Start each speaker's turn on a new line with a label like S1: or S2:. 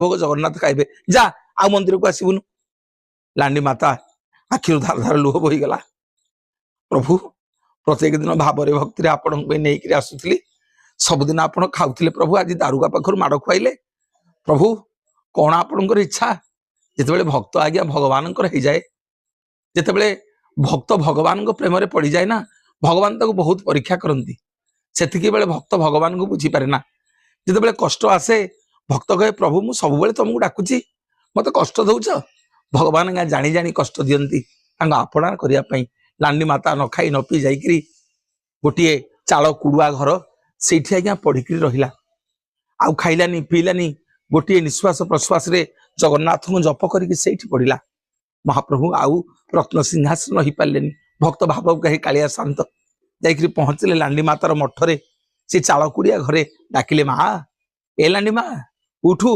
S1: ଭୋଗ ଜଗନ୍ନାଥ ଖାଇବେ, ଯା, ଆଉ ମନ୍ଦିରକୁ ଆସିବୁନୁ। ଲାଣ୍ଡି ମାତା ଆଖିରୁ ଧାର ଧାର ଲୁହ ବୋହିଗଲା। ପ୍ରଭୁ, ପ୍ରତ୍ୟେକ ଦିନ ଭାବରେ ଭକ୍ତିରେ ଆପଣଙ୍କ ପାଇଁ ନେଇକିରି ଆସୁଥିଲି, ସବୁଦିନ ଆପଣ ଖାଉଥିଲେ। ପ୍ରଭୁ, ଆଜି ଦାରୁକା ପାଖରୁ ମାଡ଼ ଖୁଆଇଲେ। ପ୍ରଭୁ, କଣ ଆପଣଙ୍କର ଇଚ୍ଛା? ଯେତେବେଳେ ଭକ୍ତ ଆଜ୍ଞା ଭଗବାନଙ୍କର ହେଇଯାଏ, ଯେତେବେଳେ ଭକ୍ତ ଭଗବାନଙ୍କ ପ୍ରେମରେ ପଡ଼ିଯାଏ ନା, ଭଗବାନ ତାକୁ ବହୁତ ପରୀକ୍ଷା କରନ୍ତି। ସେତିକି ବେଳେ ଭକ୍ତ ଭଗବାନଙ୍କୁ ବୁଝିପାରେ ନା। ଯେତେବେଳେ କଷ୍ଟ ଆସେ, ଭକ୍ତ କହେ, ପ୍ରଭୁ, ମୁଁ ସବୁବେଳେ ତମକୁ ଡାକୁଛି, ମତେ କଷ୍ଟ ଦଉଛ। ଭଗବାନ ଆଜ୍ଞା ଜାଣି ଜାଣି କଷ୍ଟ ଦିଅନ୍ତି ତାଙ୍କ ଆପଣାର କରିବା ପାଇଁ। ଲାଣ୍ଡି ମାତା ନ ଖାଇ ନ ପିଇ ଯାଇକିରି ଗୋଟିଏ ଚାଳ କୁଡୁଆ ଘର, ସେଇଠି ଆଜ୍ଞା ପଢିକିରି ରହିଲା। ଆଉ ଖାଇଲାନି ପିଇଲାନି, ଗୋଟିଏ ନିଶ୍ୱାସ ପ୍ରଶ୍ୱାସରେ ଜଗନ୍ନାଥଙ୍କୁ ଜପ କରିକି ସେଇଠି ପଡିଲା। ମହାପ୍ରଭୁ ଆଉ ରତ୍ନ ସିଂହାସନ ରହିପାରିଲେନି। ଭକ୍ତ ଭାବଗ୍ରାହୀ କାଳିଆ ଶାନ୍ତ ଯାଇକିରି ପହଞ୍ଚିଲେ ଲାଣ୍ଡି ମାତାର ମଠରେ। ସେ ଚାଳକୁଡିଆ ଘରେ ଡାକିଲେ, ମା, ଏ ଲାଣ୍ଡି ମା, ଉଠୁ।